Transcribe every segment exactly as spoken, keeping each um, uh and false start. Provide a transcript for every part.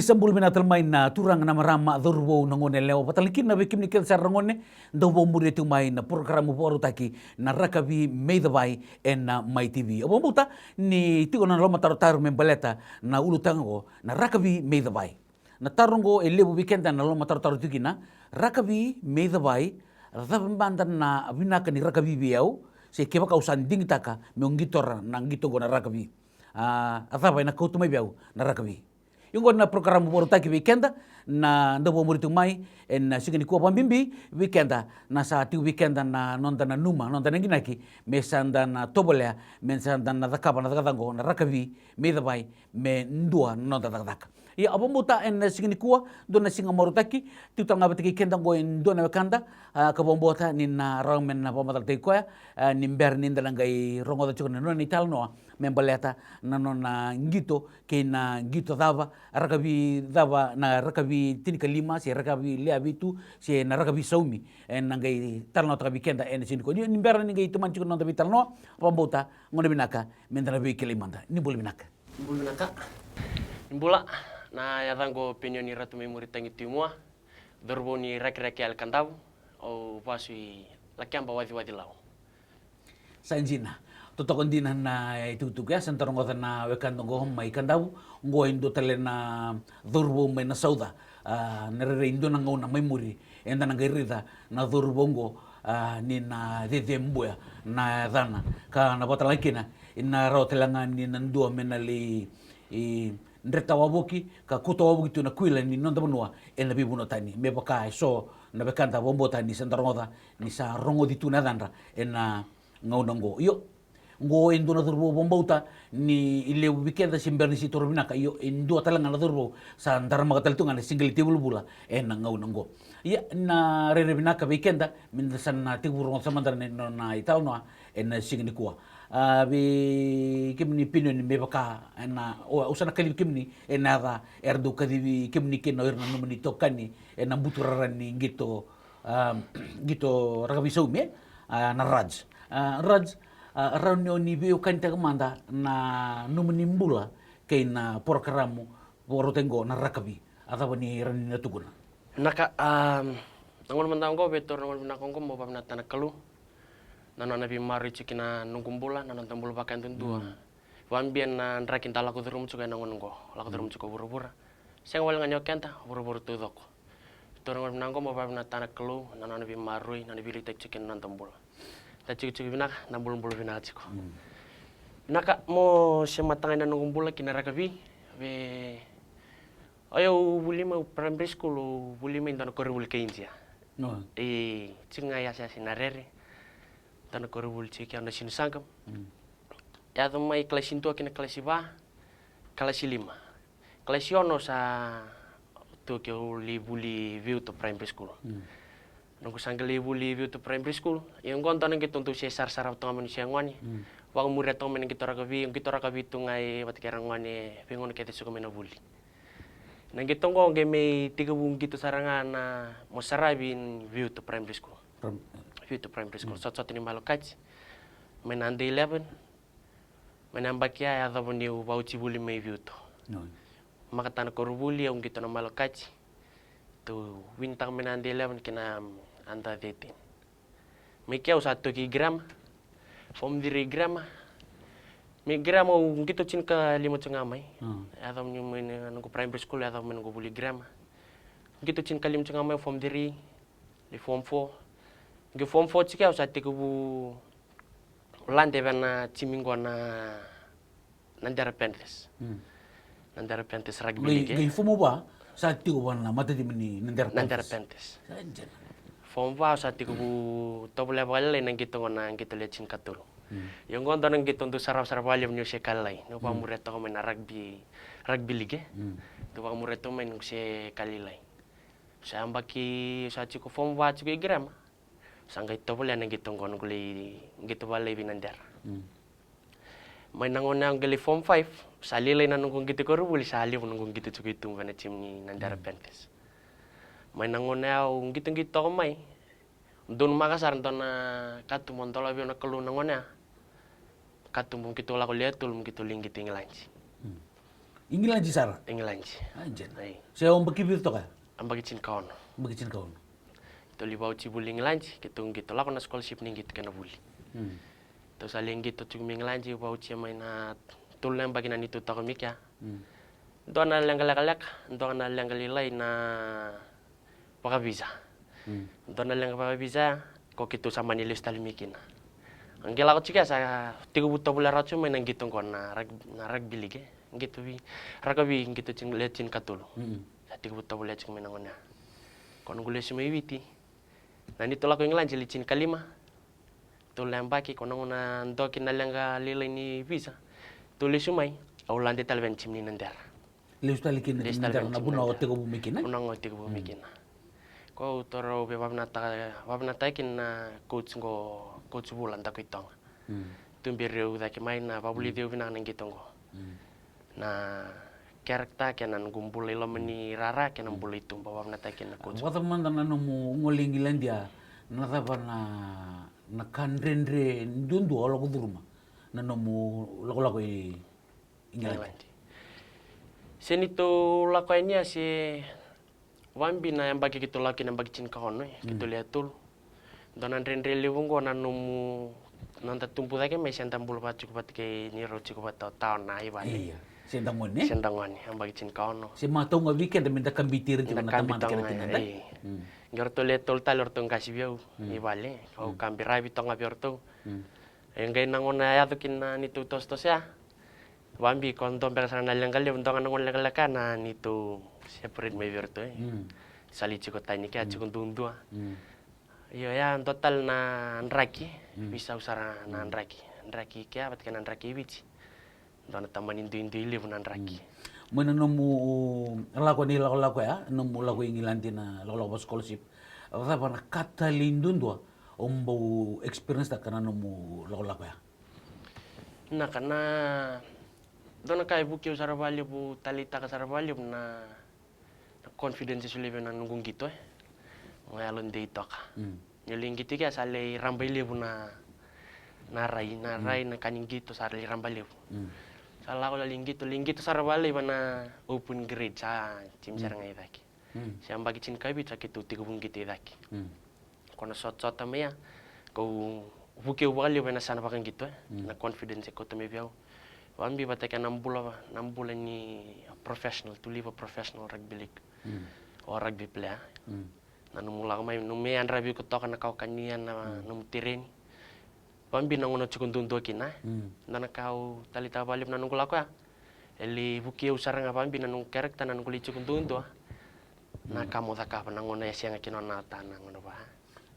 Sa bula vinaka tale mai na turaga, na marama, cauravou, na gone yalewa, vata tale kina vei kemuni kece sara na gone dau vakamuria tiko mai na porokaramu vakarautaki na Rakavi Me iCavai ena Mai T V. Au vakabauta ni tiko na lomatarotaro me baleta na ulutaga oqo, na Rakavi Me iCavai. Na taro oqo e levu vei keda na lomatarotaro tiko kina, Rakavi Me iCavai, cava mada na vinaka ni rakavi vei au, se kevaka au sa digitaka meu qitora na qito oqo na rakavi, a, a cava ena kauta mai vei au na rakavi? Io, oqo na porokaramu vakarautaki vei keda na dau vakamuri tiko mai ena siga nikua, vakabibi vei keda na sa tiko vei keda na noda nanuma, noda naginaki me sa da na tovolea, me sa da na cakava na cakacaka oqo na Rakavi Me iCavai, me dua na noda cakacaka. Ia, au vakabauta ena siga nikua dua na siga marautaki, tiko tale ga vata kei keda oqo e dua na wekada, a, ka vakabauta ni na rawa me na vakamacalataki koya, a, ni bera ni da na qai rogoca tiko na nona italanoa me baleta na nona qito kei na qito cava, rakavi cava, na rakavi tinikalima se rakavi lewe vitu se na rakavi saumi, ena qai talanoataka vei keda ena siga nikua. Ni, ni bera ni qai tomani tiko na noda veitalanoa, vakabauta, gauna vinaka me da na veikilai mada. Ni bula vinaka. Ni bula vinaka. Ni bula. Na yacaqu o Penioni Ratu mai Muritagi Tuimua, cauravou ni Rakiraki, Yali Kadavu. Au vasu i Lakeba, Waciwaci, Lau. Sa dina. Totoka dina na itukutuku ya, sa da rogoca na wekada oqo mai Kadavu. Oqo e dua tale na cauravou mai na sauca. A, na rairai dua na gauna mai muri eda na qai raica na cauravou oqo, a, ni na cecebuya na yacana, ka na vaka tale ga kina ena rawa tale ga ni na dua me na lai, i, dreta wavoki ka kauta wavoki tu na kuila ni noda vanua ena veivanua tani, me vaka eso na wekada, vakabauta ni sa da rogoca ni sa rogoci tu na yacadra ena gauna oqo. Io, oqo e dua na cauravou vakabauta ni levu vei keda se bera ni se toro vinaka. Io, e dua tale ga na cauravou sa daramaka tale tu ga na siqeleti vulavula ena gauna oqo. Ia, na rairai vinaka vei keda me da sa na tekivu rogoca mada na nona italanoa ena siga nikua. A, vei kemuni Penioni, me vaka ena, o, au sa na kacivi kemuni ena yaca era dau kacivi kemuni kina o ira na nomuni itokani ena buturara ni qito, a, qito rakavi saumi, e? A, na Raj. A, Raj, a, rawa ni o ni veiwekanitaka mada na nomuni bula kei na porokaramu vakarautaki oqo na rakavi. A cava ni rawa ni na tukuna? Vinaka, a, na gauna mada oqo, vei tauri na gauna vinaka oqo, mo vakavinavinakataka na Kalou na nona veimaroroi tiko kina noqu bula, na noda bula vakayadudua. Mm. Vakabibi na draki da lako curuma tiko ena gauna oqo, lako curuma tiko vuravura. Sega wale ga ni o keda, vuravura taucoko. Tauri na gauna vinaka oqo mo vakavinavinakataka na Kalou na nona veimaroroi, na nona veiliutaki tiko kina noda bula. Da tikotiko vinaka, da bulabula vinaka tiko. Mm. Vinaka, mo se mataga ena noqu bula ki na rakavi, vei, o yau vuli mai, au primary school, au vuli mai dua na koronivuli kei Idia. No. E tiko ga i yasayasa i Narere, dua na koronivuli tiko kei au, Nasinu Saqam. Mm. Yaco mai kalasi dua ki na kalasi va, kalasi lima. Kalasi ono sa tu ke, au lai vuli Viuto Primary School. Mm. Noqu sa qai lai vuli Viuto Primary School, ia oqo dua na qito dau se sarasara toka mai ni se gone. Mm. Vakamuria toka mai na qito rakavi, qito rakavi tu ga e vata kei ira gone, veigauna kece suka mai na vuli. Na qito oqo qai mai tekivu qito sara ga na, mo saravi Viuto Primary School. Prim- Viuto Primary School. Mm. Sotasota ni Milo Kati. Mai na under eleven, mai na yabaki ya, yacova niu vakaoti vuli mai Viuto. No. Makataka na koronivuli, au qito na Milo Kati. Tou winitaka mai na under eleven kei na, um, under thirteen. Mai ke au sa toki Grammar. Form three Grammar. Mai Grammar au qito tinikalima tiko ga mai. Mm. Yacova niu mai na noqu primary school, yacova mai noqu vuli Grammar. Qito tinikalima tiko ga mai, form three. Ni form four. Qai form four tiko au sa tekivu lade vei na timi qo na, Nadera Panthers. Mm. Nadera Panthers Rugby League, e? Qai form va sa tiko va na matatimi ni Nadera Panthers. Nadera Panthers. Sa dina. Form va au sa tekivu tovolea vakalailai na qito qo na qito lewe tinikatolu. Mm. Ia oqo dua na qito dau sarava sara vakalevu niu se ka lailai. Niu vakamuria toka mai na rugby, rugby league, e? Mm. Dau vakamuria toka mai niu se ka lailai. Sa yabaki, sa tiko form va tiko i Grammar. Sa qai tovolea na qito qo, noqu lai qito vakalailai vei Nadera. Mm. Mai na gauna ya au qai lai form five, sa lailai na noqu qito koronivuli, sa levu noqu qito tiko i tuba ena timi ni Nadera, mm, Panthers. Mai na gauna ya au qitoqito toka mai, donumaka sara dua na katuba, dolavi au na Kalou na gauna ya. Katuba mo qito lako lewe tolu, mo qito lai qito i Igiladi. Mm. Igiladi sara? Igiladi. A, dina. Ai. Se o yabaki vica toka ya? Yabaki tinikaono. Yabaki tinikaono. Keitou lai vauci vuli Igiladi, keitou qito lako na scholarship ni qito kei na vuli. Mm. Keitou sa lai qito tiko mai Igiladi, vauci mai na tolu na yabaki na neitou toka mai kea. Mm. Dua na leqa lekaleka, dua na leqa lailai na vakavisa. Mm. Dua na leqa vakavisa, ko keitou sa mani lesu tale mai kina. Qai lako tiko ya sa tekivu tovolea rawa tiko mai na qito qo na rug-, na rugby league, e. Qito vi, rakavi qito tini, lewe tinikatolu. Mm. Sa tekivu tovolea tiko mai na gauna ya. Ko noqu lesu mai Viti. Na neitou lako i Igiladi e lewe tinikalima. Tolu na yabaki, ko na gauna dua kina na leqa lailai ni visa. Keitou lesu mai, au lade tale vei na timi ni Nadera. Lesu tale kina na timi ni Nadera, na vanua o tekivu mai kina? Vanua o tekivu mai kina. Ko au taura, au via vakavinakataka, vakavinakataki kina na coach qo, coach Vula Dakuitoga. Mm. Tuberi au cake mai, na vakavulici au vinaka na qito qo. Mm. Na character kei na noqu bula i loma ni rara kei na bula i tuba, vakavinakataki kina na coach. Vakacava mada na nomu gole i Igiladi ya, na cava na, na ka dredre duadua o lako curuma na nomu lakolako i Igiladi? Igiladi. Se neitou lako yani ya se Vakabibi na yabaki keitou lako kina, yabaki tinikaono, e, keitou lewe tolu. Dua na dredre levu qo na nomu, noda tubu cake mai se da bula vata tiko vata kei neirau tiko vata o taona i vale. Ia, se da gone, e? Se da gone, yabaki tinikaono. Se matau ga vei keda me da kabiti ira tiko na tamata kei na tinada. Io. Qai ratou lewe tolu tale, ratou qase vei au i vale. Au kabi ravi toka ga vei ratou. E qai na gauna yaco kina na neitou tosotoso ya. Vakabibi ko dua beka sara na leqa levu, dua ga na gauna lekaleka na neitou separate mai vei iratou, e. Sa lai tiko tani kea, tiko duadua. Io, ya dua tale na draki, veisau sara na draki. Draki kea vata kei na draki i Viti. Dua na tamani duidui levu na draki. Mai na nomu lako ni lakolako ya, nomu lako i Igiladi na lakolako va scholarship. Cava na ka talei duadua o bau experience taka na nomu lakolako ya? Na ka na, dua na ka e vukei au sara vakalevu, taleitaka sara vakalevu na, na confidence e solia vei au na noqu qito, e. Au yalodei toka. Niu lai qito kea sa lai rabailevu na, na rai, na rai, na ka ni qito sa lai rabailevu. Sa lako lai qito, lai qito sara vakalevu ena open grade, sa timi sara ga i cake. Se yabaki tinikavitu sa keitou tekivu qito i cake. Ko na sotasota mai ya, kau vukei au vakalevu ena yasana vakaqito, e. Na confidence e kauta mai vei au. Vakabibi vata kei na bula, na bula ni professional, to live a professional rugby league. O rugby player. Na nomu lako mai, nomu yadravi iko toka na ka o kania, na nomu tereni. Vakabibi na gauna o tiko duadua kina, e. Dua na ka au taleitaka vakalevu na noqu lako ya. E lai vukei au sara ga vakabibi na noqu character, na noqu lai tiko duadua. Na ka mo cakava na gauna e sega kina o na ota na gauna va.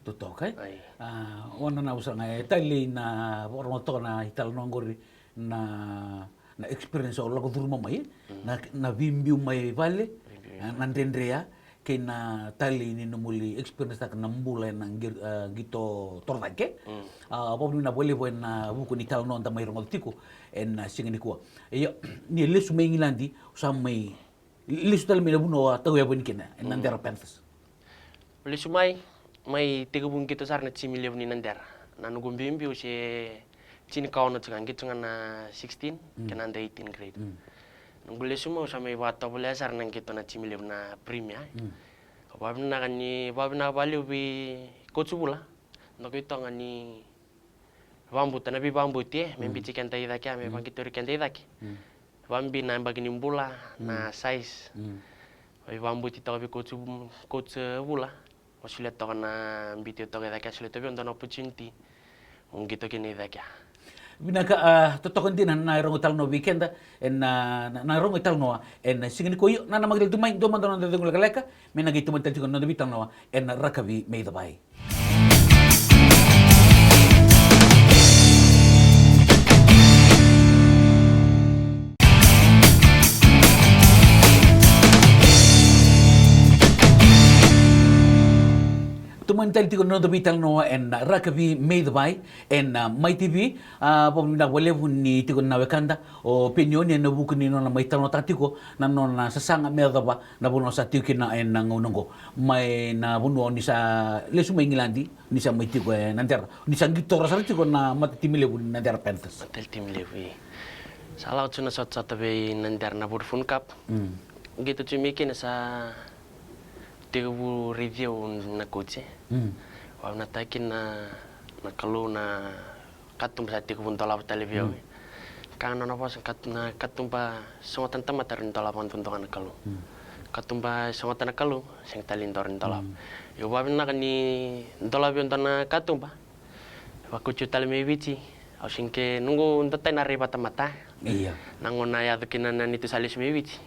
Totoka, e? Ai. A, o na na usa ga e talei na vakarorogo toka na italanoa qori na, na experience o lako curuma mai, e? Na, na veibiu mai vale, na dredre ya, kei na talei ni nomu lai experience taka na bula ena qir-, a, qito torocake. A, vakavinavinaka vakalevu ena vuku ni talanoa da mai rogoca tiko ena siga nikua. Ia, ni lesu mai Igiladi, o sa mai lesu tale mai na vanua o a tauyavu yani kina, ena Nadera Panthers. Lesu mai, mai tekivu qito sara na timi levu ni Nadera. Na noqu biubiu se tinikaono tiko ga, qito ga na sixteen kei na under eighteen grade. Noqu lesu mai au sa mai vakatovolea sara na qito na timi levu na Premier. Au vakavinaka ni, vakavinaka vakalevu vei Coach Vula Dakuitoga ni vakabauta na veivakabauti, e, me biuti keda i cake, me vaqitori keda i cake. Vakabibi na yabaki ni bula, na size. Veivakabauti toka vei Coach, Coach Vula. O solia toka na biuti toka i cake, a solia toka vei au dua na opportunity. Au qito kina i cake. Vinaka, a, totoka dina na rogo italanoa vei keda, ena, na, na rogo italanoa ena siga nikua. Io, na namaki tale tu mai, dua mada na noda cegu lekaleka, me na qai tomani tale tiko na noda veitalanoa ena Rakavi Me Icavai. Tomani tale tiko na noda veitalanoa ena Rakavi Me Icavai ena, a, Mai T V. A, vakavinavinaka vakalevu ni tiko na wekada o Penioni ena vuku ni nona mai talanoataka tiko na nona sasaga me yacova na vanua sa tiko kina ena gauna oqo. Mai na vanua ni sa lesu mai Igiladi, ni sa mai tiko e Nadera. Ni sa qitora sara tiko na matatimi levu ni Nadera Panthers. Matatimi levu, e. Sa lako tiko na sotasota vei Nadera na Vodafone Cup. Mm. Qito tiko mai kina sa tekivu raici au na coach. Mm. Vakavinakataki na, na Kalou na katuba sa tekivu dolava tale vei au. Mm. Ka na nona vosa kat-, na katuba sogota na tamata rawa ni dolava vakadodonu ga na Kalou. Mm. Katuba sogota na Kalou, sega tale ni dua rawa ni dolava. Mm. Io, vakavinaka ni dolava vei au dua na katuba. Vakauciu tale mai Viti, au sega ke noqu dua tani na rai vakatamata. Ia. Na gauna yaco kina na neitou sa lesu mai Viti.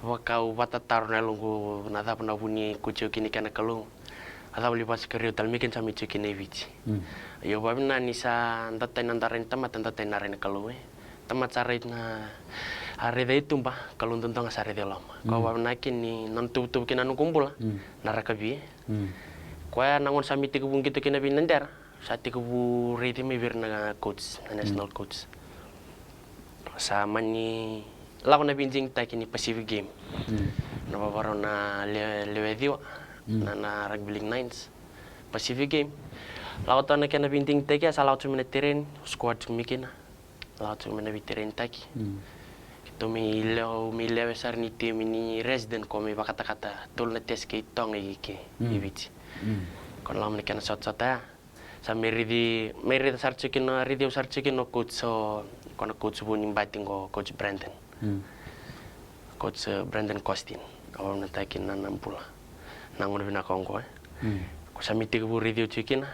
Vaka au vakatataro na yaloqu na cava na vu ni kauciu kina kei na Kalou. A cava li vakasikari au tale mai kina sa mai ciu kina i Viti. Mm. Io, vakavinaka ni sa dua tani na dua rai ni tamata, dua tani na rai ni Kalou, e. Tamata sa rai na, a raica i tuba, Kalou duadua ga sa raica i loma. Koya vakavinaka ni nona tuvatuva kina noqu bula, na rakavi, e. Mm. Koya na gauna sa mai tekivu qito kina vei Nadera, sa tekivu raici mai vei ira na coach, na national coach. Sa mani lako na veijigitaki ni Pacific Game. Mm. Na vavarau na le-, lewe ciwa, na, na Rugby League Nines. Pacific Game. Lako toka na kena veijigitaki, sa lako tu mai na tereni, squad tu mai kina. Lako tu mai na veiterenitaki. Mm. Keitou mai lewe, mai lewe sara ni timi ni resident ko mai vakatakata tolu na tesi kei Toga i ke, i Viti. Mm. Ko na lako mai na kena sotasota ya. Sa mai raici, mai raica sara tiko kina, raici au sara tiko kina o coach, o, ko na coach vou ni Bati qo, coach Brandon. Mm. Coach, eh, Brandon Costin. Au vakavinakataki na, na bula. Na gauna vinaka oqo, e. Mm. Ko sa mai tekivu raici au tiko kina.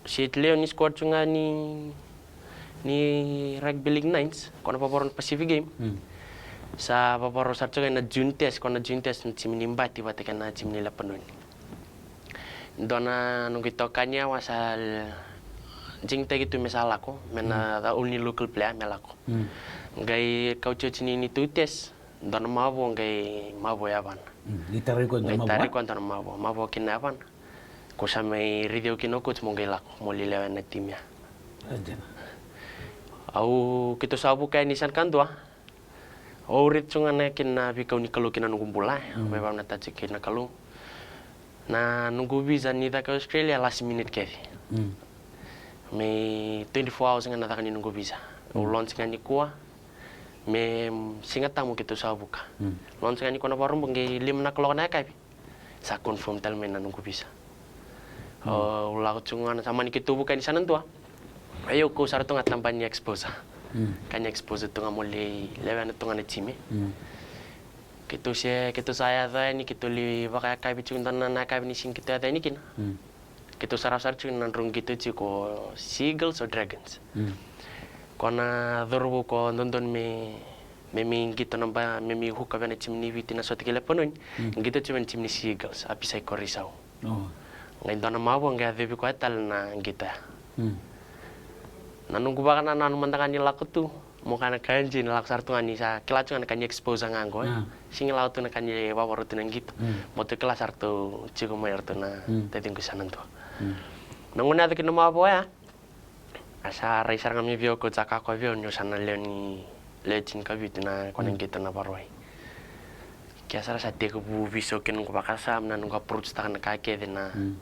Sa lewe ni squad tu ga ni, ni Rugby League Nines, ko na vavarau na Pacific Game. Mm. Sa vavarau sara tiko ga na June test, ko na June test na timi ni Bati vata kei na timi ni Lepanoni. Dua na noqu itokani ya, au sa l-, jigitaki tu me sa lako, me na the only local player me lako. Mm. Qai kauti oti ni, neitou test, dua na mavoa qai mavoa yavana. Mm. Qai tarai koya dua na mavoa? Qai tarai koya dua na mavoa, mavoa kina yavana. Ko sa mai raici au kina o coach mo qai lako, mo lai lewe na timi ya. Au, keitou sa vuka yani sa na ka dua. Au raica tu ga na kena veikau ni Kalou kina noqu bula, e. Mm. Au vakavinakataki kina Kalou. Na noqu visa ni caka i Australia last minute kece. Mm. Me twenty-four hours ga na caka ni noqu visa. Au launch ga nikua. Me Siga Tabu keitou sa vuka. Mm. Launch ga nikua na Vakaraubuka qai lima na kaloko na yakavi. Sa confirm tale mai na noqu visa. Mm. Au lako tu ga na, sa mani keitou vuka yani sa na dua. Au kau sara tu ga tabana ni exposure. Mm. Ka ni exposure tu ga mo lai lewena tu ga na timi. Mm. Keitou se, keitou sa yaco yani, keitou lai vakayakavi tiko dua na, na yakavi ni siga keitou yaco yani kina. Mm. Keitou sa rawa sara tiko na drau qito tiko o Sea Eagles or Dragons. Mm. Ko na cauravou ko dodonu me, me mai qito na ba, me mai huka vei na timi ni Viti na sota kei Lepanoni. Mm. Qito tiko vei na timi ni Sea Eagles, Apisai Koroisau. Oh. Qai dua na mavoa qai yacovi koya tale na qito ya. Mm. Na noqu vakanananu mada ga ni lako tu. Mo kaya na ka e dina, lako sara tu ga ni sa kila tu ga na ka ni exposure ga qo, e. Ah. Sega ni lako tu na ka ni vavarau tu na qito. Mm. Mo tu kila sara tu tiko mai ratou na taciqu sa na dua. Mm. Na gauna yaco kina na mavoa ya, a sa rai sara ga mai vei au o coach, a kaya koya vei au ni au sa na lewe ni, lewe tinikavitu na ko na qito na Vakarauwai. Kea sara sa tekivu veisau kina noqu vakasama, na noqu approach taka na ka kece na. Mm.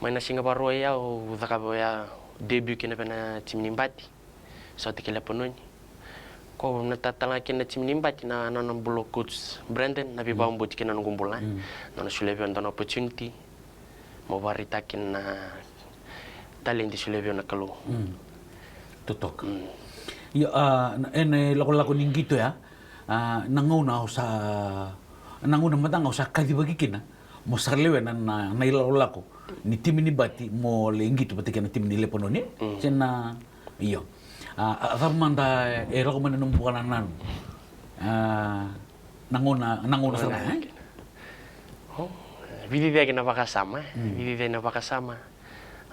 Mai na siga Vakarauwai ya au cakava ya debut kina vei na timi ni Bati. Sota kei Lepanoni. Ko na tatala kina na timi ni Bati na, na, na bula o coach Brandon, na veivakabauti kina noqu bula. Mm. Na, na solia vei au dua na opportunity. Mo vakaraitaka kina na talent e solia vei au na Kalou. Mm. Totoka. Mm. Io, a, na, ena ilakolako ni qito ya, a, na gauna au sa, na gauna mada ga au sa kacivaki kina mo sa lewena na, na, na ilakolako ni timi ni Bati mo lai qito vata kei na timi ni Lepanoni. Mm. Se na, io. A, a, cava mada e lako mai na nomu vakanananu? A, na gauna, na gauna sara ga, e? Oh, veiciciyaki na vakasama, e? Mm. Veiciciyaki na vakasama.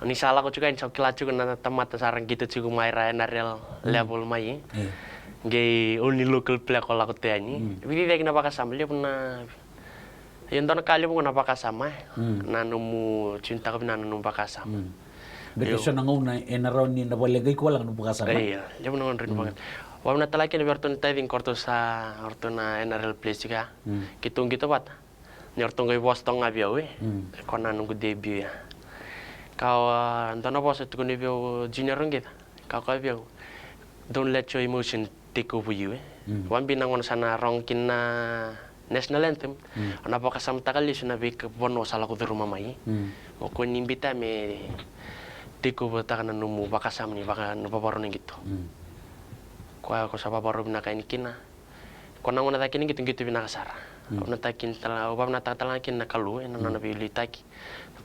Ni sa lako tiko yani, sa kila tiko na tamata sa ra qito tiko mai ra N R L level mai, e? Io. Qai only local player ko lako tu yani. Mm. Veiciciyaki na vakasama, levu na Io, dua na ka levu ga na vakasama, e. Mm. Na nomu tunitaka vinaka na nomu vakasama. Mm. Beka eso na gauna ena rawa ni na vakaleqai koya ga na nomu vakasama, e? Io, levu na gauna rawa ni vakaleqai. Vakavinaka tale kina vei iratou na taciqu, o ratou sa, o ratou na N R L players tiko ya. Mm. Keitou qito vata. Ni o ratou qai vosa toka ga vei au, e. Mm. Ko na noqu debut ya. Ka, a, dua na vosa tukuni vei au o Junior Roqica. Ka kaya vei au, Don't let your emotion take over you, e. Mm. Vakabibi na gauna sa na rogo kina na national anthem, mm, o na vakasamataka lesu na veika vanua sa lako curuma mai. Mm. O koya ni biuta me take over taka na nomu vakasama ni vaka, na vavarau na qito. Mm. Koya ko sa vavarau vinaka yani kina. Ko na gauna cake ni qito, qito vinaka sara. Mm. Au na taki tala, au vavinakataka tale ga kina na Kalou, e, na, mm, nona veiliutaki.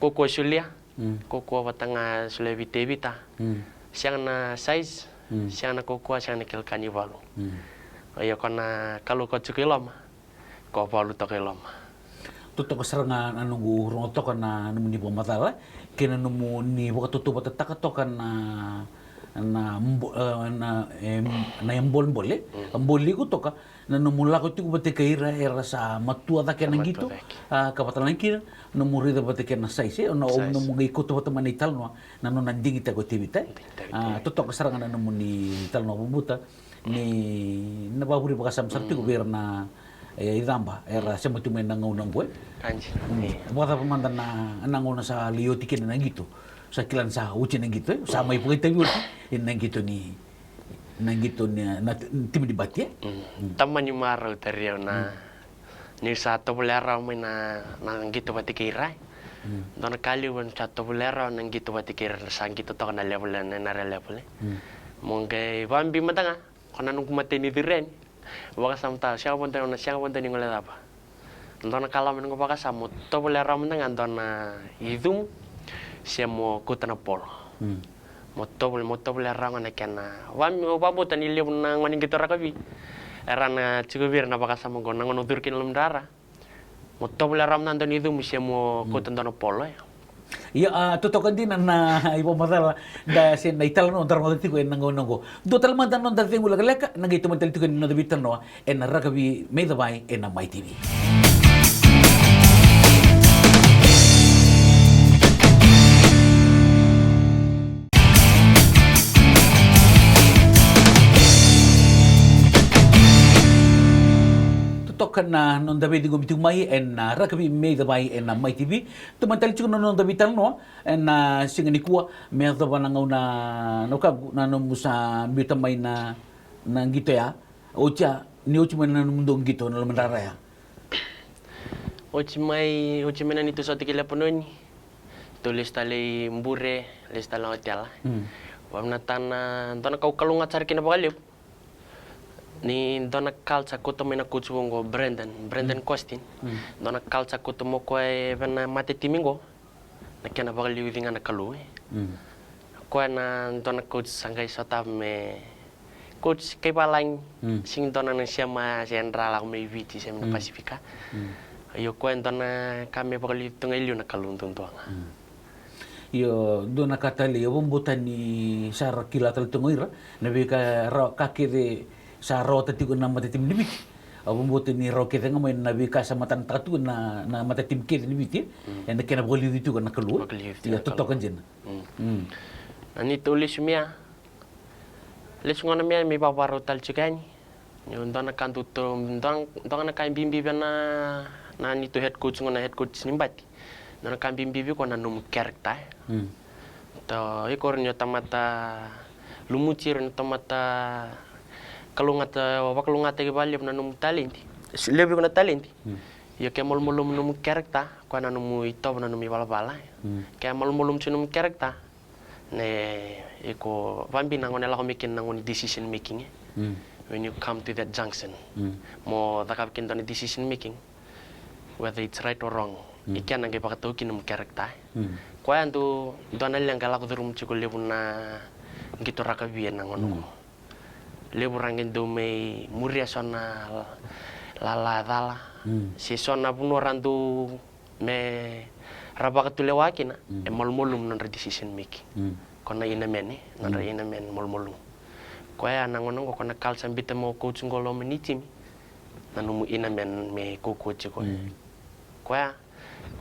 Ko, ko solia, mm, ko, ko vata ga solia vei Tevita. Mm. Sega na size, mm, sega na kaukaua, sega na kila ka ni valu. Mm. Ia ko na Kalou ko tiko i loma, ko valu toka i loma. Totoka sara ga na noqu rogo toka na nomuni vakamacala kei na nomuni vakatautauvatataka toka na, na bo-, e, na, e, na bolebole, mm, a bole iko toka, na nomu lako tiko vata kei ira era sa matua cake na qito, matua cake, a, ka vata na kina nomu raica vata kei na size, e, na, size, nomu qai kauta vata mai na italanoa, na nona digitaki o Tevita, e. Digitaki o Tevita. A, totoka sara ga na nomuni talanoa, Buta, ni na vakavure vakasama sara tiko, mm, vei ira na, e, icaba era sema tu mai na gauna oqo, e. Kanji. Mm. E. Vakacava mada na, na gauna sa lai oti kina na qito? Sa kila ni sa oti na qito, e? Sa mai vakaitavi oti na qito ni, na qito ni, na t-, timi ni Bati, e? Mm. Mm. Tamani marau tari au na, mm, ni sa tovolea rawa mai na, na qito vata kei ira. Mm. Dua na ka levu ni sa tovolea rawa na qito vata kei ira sa qito toka na level, na N R L level. Mm. Mo qai vakabibi mada ga ko na noqu matai ni curu yani. Vakasamataka, sega vodo, na sega vodo ni gole cava. Dua na ka loma ni noqu vakasama, mo tovolea rawa mada ga dua na icumu se mo kauta na polo. Mm. Mo tovolea, mo tovolea rawa ga na kena. Vami, au vakabauta ni levu na gone qito rakavi era na tiko vei ira na vakasama oqo na gauna o curu kina na lomadrara. Mo tovolea rawa mada dua na icumu se mo, mm, kauta dua na polo, e. Ia, a, totoka dina na ivakamacala da se na italanoa da rogoca tiko ena gauna oqo. Dua tale mada na noda cegu lekaleka, na qai tomani tale tiko ni noda veitalanoa ena Rakavi Me iCavai ena Mai T V. Totoka na noda veiciqomi tiko mai ena Rakavi Me iCavai ena Mai T V. Tomani tale tiko na noda veitalanoa ena siga nikua me yacova na gauna, na wekaqu, na nomu sa biuta mai na, na qito ya. Oti ya, ni oti mai na nomudou qito na lomadrara ya. Oti mai, oti mai na neitou sota ki Lepanoni. Tou lesu tale i Bure, lesu tale na otela. Mm. Vakavinakataka na dua na ka au kalougata sara kina vakalevu. Ni dua na culture kauta mai na coach vou oqo, Brandon, Brandon, mm, Costin. Mm. Dua na culture kauta mai o koya vei na matatimi oqo. Na kena vakaliuci ga na Kalou, e. Mm. Koya na dua na coach sa qai sotava me coach kai valagi, mm, sega ni dua na sema se dra lako mai Viti se mai na, mm, Pasifika. Mm. Io, koya e dua na ka me vakaliuci tu ga e liu na Kalou duadua ga. Mm. Io, dua na ka tale, au vakabauta ni sa ra kila tale tu ga o ira na veika ra-, ka kece sa rawata tiko na matatimi ni Viti. Au vakabauta ni rawa kece ga mai na veika sa matanataka tiko na, na matatimi kece ni Viti, mm, ena kena vakaliuci tiko na Kalou. Vakaliuci tiko na Kalou. Ia, totoka dina. Mm. Mm. Na neitou lesu mai ya, lesu gona mai ya me vakarau tale tiko yani. Niu dua na ka dau tou, dua, dua na ka bibi vei na, na neitou head coach gona, head coach ni Bati. Dua na ka bibi vei koya na nomu character. Mm. Tou, iko rawa ni o tamata lumuti, rawa ni o tamata kalougata, vakalougatataki vakalevu na nomu talenti. Levu vei iko na talenti. Mm. Io, ke malumalumu nomu character, koya na nomu itovo na nomu ivalavala. Mm. Ke malumalumu tiko nomu character, ne iko vakabibi na gauna e lako mai kina na gauna ni decision making, e. Mm. When you come to that junction, mm, mo cakava kina dua na decision making, whether it's right or wrong, mm, i kena qai vakatau kina nomu character. Mm. Koya dau dua na leqa e lako curuma tiko levu na qito rakavi ena gauna, mm, qo. Levu ra qai dau mai muria so na la-, lala cala. Mm. Se so na vanua ra dau me ra vakatulewa kina, mm, e malumalumu nodra decision making. Mm. Ko na inner man, e, nodra, mm, inner man malumalumu. Koya na gauna qo ko na culture biuta mai o coach qo loma ni timi. Na nomu inner man me kaukaua tiko. Mm. Koya,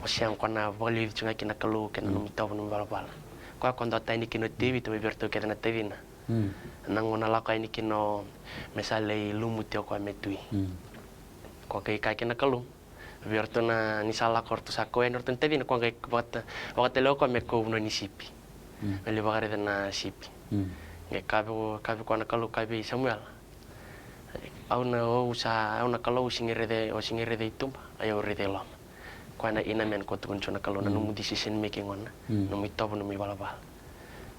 o sega ko na vakaliuci tiko ga kina Kalou kei na, mm, nomu itovo, nomu ivalavala. Koya ko dau tani kina o Tevita vei iratou kece na tacina. Mm. Na gauna lako yani kina o me sa lai lumuti o koya me tui. Mm. Ko qai kaya kina Kalou vei iratou na ni sa lako, ratou sa kau yani o iratou na tacina, ko qai vakata-, vakatale o koya me kau vanua ni sipi. Mm. Me lai vakaraica na sipi. Mm. Qai kaya vei koya na Kalou, kaya vei Samuela, au na, au sa, au na Kalou, o sega ni raica, o sega ni raica i tuba, ia au raica i loma. Koya na inner man ko tukuna tiko na Kalou, na nomu decision making gona, nomu itovo, nomu ivalavala.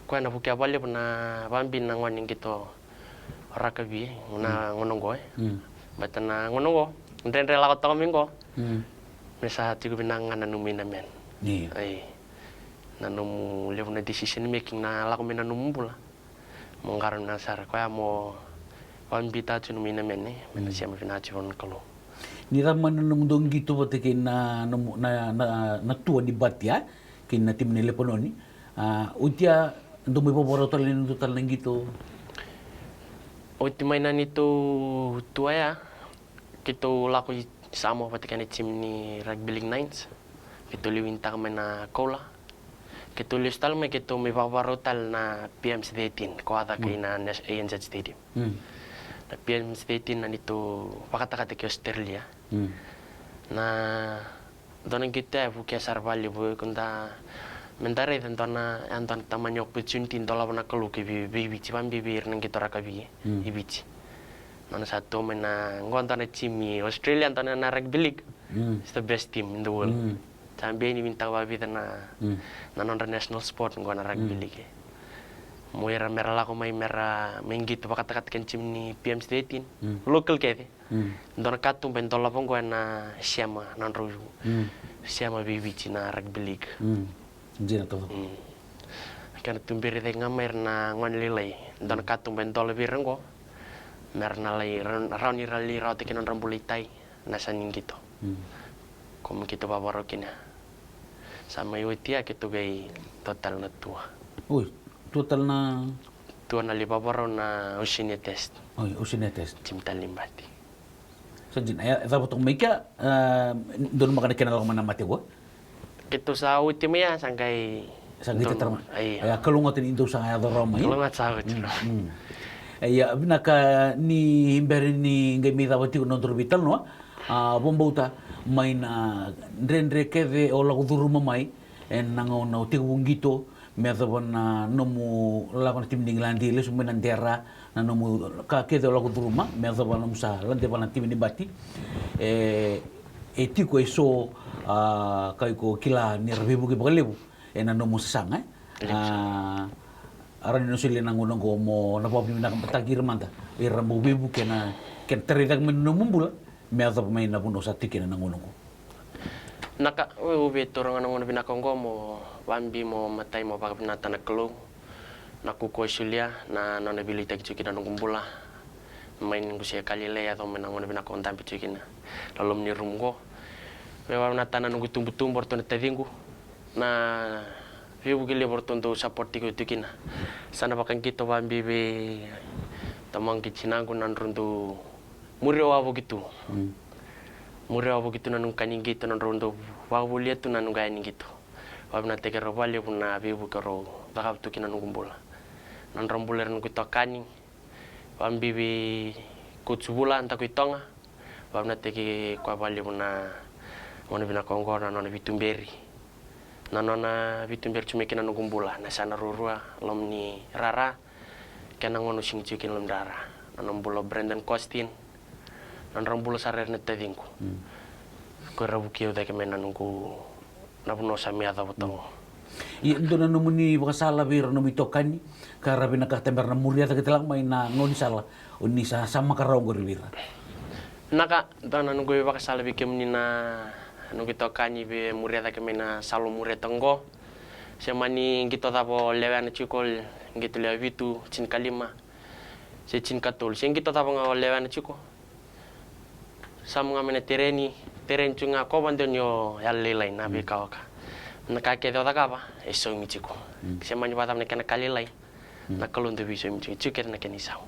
Koya na vukea vakalevu na vabibi na gone qito rakavi na gauna oqo e. Baleta na gauna oqo dredre lako toka mai qo. Me sa tiko vinaka ga na nomu inner man. Io. Ai. Na nomu levu na decision making na lako mai na nomu bula. Mo qarauna sara koya mo vakabibitaka tu nomu inner man e, me na sema vinaka tu vua na Kalou. Ni cava mai na nomu dau qito vata kei na nomu, na, na, na tua ni bati a, kei na timi ni Lepanoni. A, oti a, dau mai vakavakarau tale ni dua tale na qito? Oti mai na neitou tua ya, keitou lako i Samoa vata kei na timi ni Rugby League Nines. Keitou lai winitaka mai na koula. Keitou lesu tale mai, keitou mai vakavakarau tale na P M C thirteen, ko a caka ina Nas-, A N Z Stadium. Na P M C thirteen na neitou vakatakata ki Australia. Na dua na qito e vukea sara vakalevu, ko da, me da raica dua na, e dua na tamani opportunity dolava na Kalou ki vei, vei Viti, vabibi vei ira na qito rakavi i Viti. Nona sa tu mai na qo dua na timi i Australia, dua na rugby league. It's the best team in the world. Sa bia ni winitaka vakavica na, na nodra national sport qo na rugby league. Mo ira mera lako mai mera mai qito vakatakata kei na timi ni P M C thirteen. Local kece. Dua na katuba e dolava qo ena sema, na nodrau sema vei Viti na rugby league. Dina toka. Kena tuberi cake ga mai ira na gone lailai. Dua na katuba e dola vei ira qo. Mera na lai ra-, rawa ni ra lai rawata kina nodra bula i tai na yasa ni qito. Ko me keitou vakavakarau kina. Sa mai oti ya keitou qai tua tale na tua. Oi, tua tale na? Tua na lai vakavakarau na Oceania Test. Oi, Oceania Test. Timi tale ni bati. Sa dina, e, e cava toka mai kea, e, donumaka na kena lako mai na mate qo? Keitou sa oti mai ya, sa qai. Sa qai donu-, tatarama. Ia. Ia, kalougata ni dou sa yaco rawa mai. Kalougata sa oti rawa. Mm, mm. Ia, vinaka ni bera ni qai mai cava tiko na nodaru veitalanoa. A, vakabauta mai na dredre kece o lako curuma mai ena gauna o tekivu qito, me yacova na nomu lako na timi ni Igiladi, lesu mai na Dera, na nomu ka kece o lako curuma me yacova na nomu sa ladeva na timi ni bati. E, e tiko eso, a, ka iko kila ni ra veivuke vakalevu ena nomu sasaga, e? Levu sara. A, a rawa ni na solia na gauna oqo mo na vakavinavinakataki ira mada, ira bau veivuke ena kena tarai cake mai na nomu bula me yacova mai na vanua o sa tiko kina na gauna oqo. Vinaka, au via taura ga na gauna vinaka oqo mo vabi mo matai mo vakavinavinaka na Kalou. Na kuko e solia, na nona veiliutaki tiko kina na noqu bula. Mai niu se ka lailai, yaco mai na gauna vinaka au dabe tiko kina loma ni rumu oqo. Via vakavinavinaka na noqu itubutubu, o ratou na taciqu. Na veivuke levu o ratou dau support tiko, tiko kina. Sa na vakaqito vabibi vei tamaqu kei tinaqu na nodrau dau muri au wavoki tu. Mm. Muri au wavoki tu na noqu ka ni qito, na nodrau dau vakavolia tu na noqu yaya ni qito. Vakavinavinakataki rau vakalevu na veivuke rau cakava tu kina noqu bula. Na nodra bula era noqu itokani, vabibi Coach Vula Dakuitoga. Vakavinavinakataki koya vakalevu na gauna vinaka oqo, na nona veituberi. Na nona veituberi tu mai kina noqu bula, na yasana ruarua, loma ni rara. Kena gauna au sega ni tiko kina loma ni rara. Na nona bula o Brandon Costin. Na nodra bula sara era na taciqu. Mm. Ko ira vuki au cake mai na noqu, na vanua au sa mai yacova toka. Mm. Ia, dua na nomuni vakasala vei ira nomu itokani, ka ra vinakata me ra na muria cake tale ga mai na gaunisala o ni sa, sa maka rawa oqori vei ira? Vinaka, dua na noqu ivakasala vei kemuni na noqu itokani, vei muria cake mai na sala o muria toka oqo. Se mani qito cava o lewena tiko, qito lewe vitu, tinikalima, se tinikatolu, se qito cava ga o lewena tiko. Sauma ga mai na tereni, tereni tu ga, ko vakadewa ni o yalolailai na veika oka. Na ka kece o cakava e saumi tiko. Mm. Se mani vakacava na kena ka lailai, na Kalou dau veisaumi tiko, tiko kece na kena isau.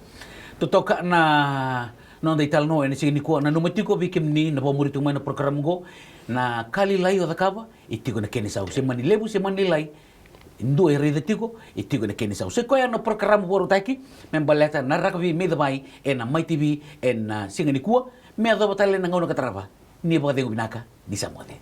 Totoka na noda italanoa ena siga nikua. Nanuma tiko vei kemuni na vakamuri tiko mai na program oqo, na ka lailai o cakava e tiko na kena isau. Se mani levu, se mani lailai, e dua e raica tiko, e tiko na kena isau. Sa i koya na program vakarautaki me baleta na rakavi mai Cavai ena Mai T V ena siga nikua. Me yacova tale na gauna ka tarava. Ni vakacegu vinaka, ni sa moce.